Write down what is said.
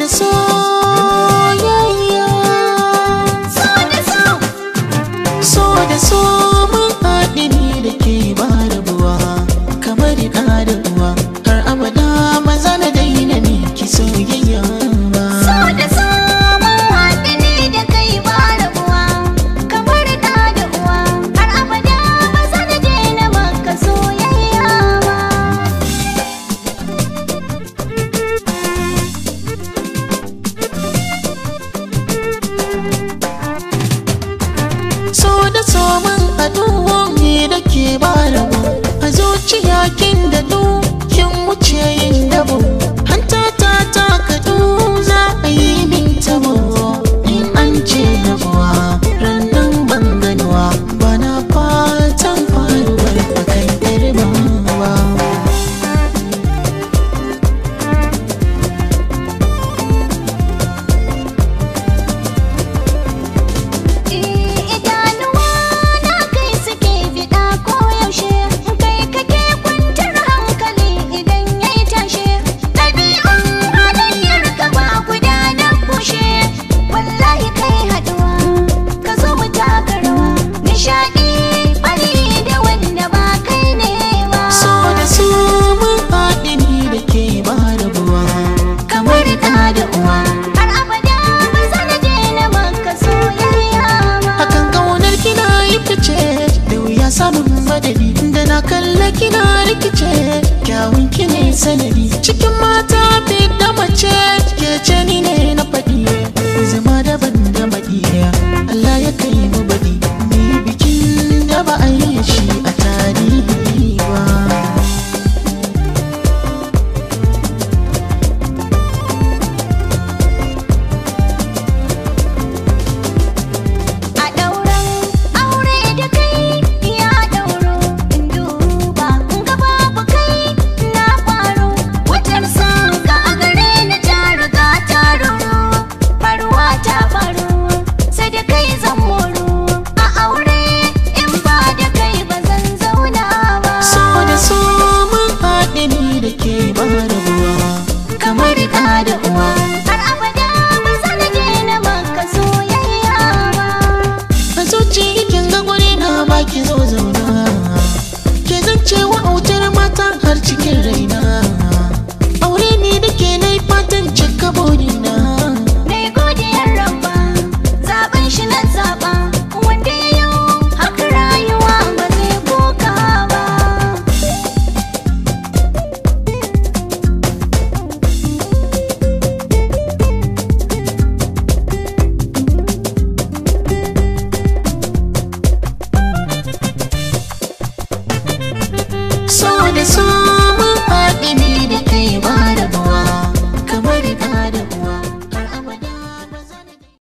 da soyayya. So da so. So da so mun haɗu ni da ke ba rabuwa, kamar ɗa da uwa, har abada ba za na daina miki soyayya ba. So da so mun haɗu ni da kai ba rabuwa, kamar ɗa da uwa, har abada ba za na daina maka soyayya ba. So da so mun haɗu ni da ke ba rabuwa, a zuciya kin daɗu kin wuce yin dabo, hanta ta ta kaɗu za a yi min tabo. In an ce rabuwa rannan ban ganuwa, bana fatan faruwar bakan yar ba. Idanuwa na kai suke fiɗa koyaushe, kai kake kwantar hankali idan yayi tashe. Ɗabi'un halayyar ka ba guda na kushe, wallahi kai haɗuwa ka zo mu taka rawa. Nishaɗi bari da wanda ba kai ne ba. So da so mun haɗu ni da ke ba rabuwa, Kamar ɗa da uwa, har abada ba za na daina maka soyayya ba. Akan ƙaunar kina yi fice da wuya samun madadi, da na kalla kina